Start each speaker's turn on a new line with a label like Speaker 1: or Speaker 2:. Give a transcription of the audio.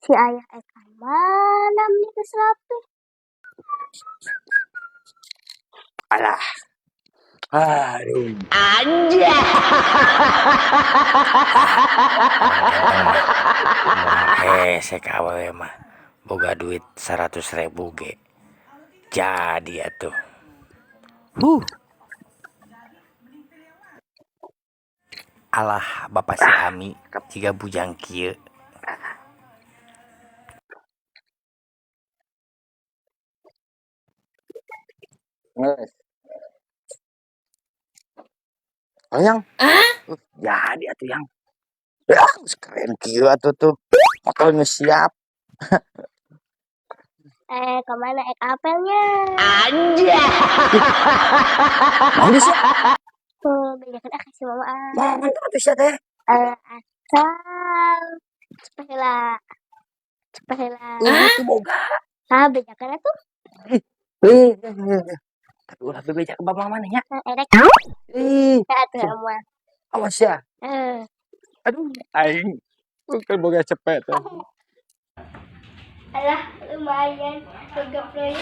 Speaker 1: Si ayah ka mana nih geus rapi?
Speaker 2: Alah. Aduh.
Speaker 3: Anjay.
Speaker 2: Mah hese ka awewe mah boga duit 100.000 ge jadi atuh. Huh. Alah, bapak si Ami jiga bujang kieu.
Speaker 4: Geus. Oh, Yang. Jadi atuh, Yang. Ya, geus keren kieu atuh tuh. Motor geus siap.
Speaker 1: Eh, kemana ek apelnya?
Speaker 3: Anjay.
Speaker 4: Naon geus sia?
Speaker 1: Tuh, bejakeun ah ka si mama ah.
Speaker 4: Mantap atuh sia teh.
Speaker 1: Eh, asal cepet heula. Cepet heula.
Speaker 4: Tuh boga.
Speaker 1: Ah, bejakeun atuh.
Speaker 4: Ih, ih, ih. Tapi ulah bebeja ke bapak mana nya.
Speaker 1: Eh, erek.
Speaker 4: Ih,
Speaker 1: Ya atuh mah.
Speaker 4: Awas ya.
Speaker 1: Eh.
Speaker 4: Aduh, aing bukan boga cepet teh.
Speaker 1: Alah, lumayan boga proyek.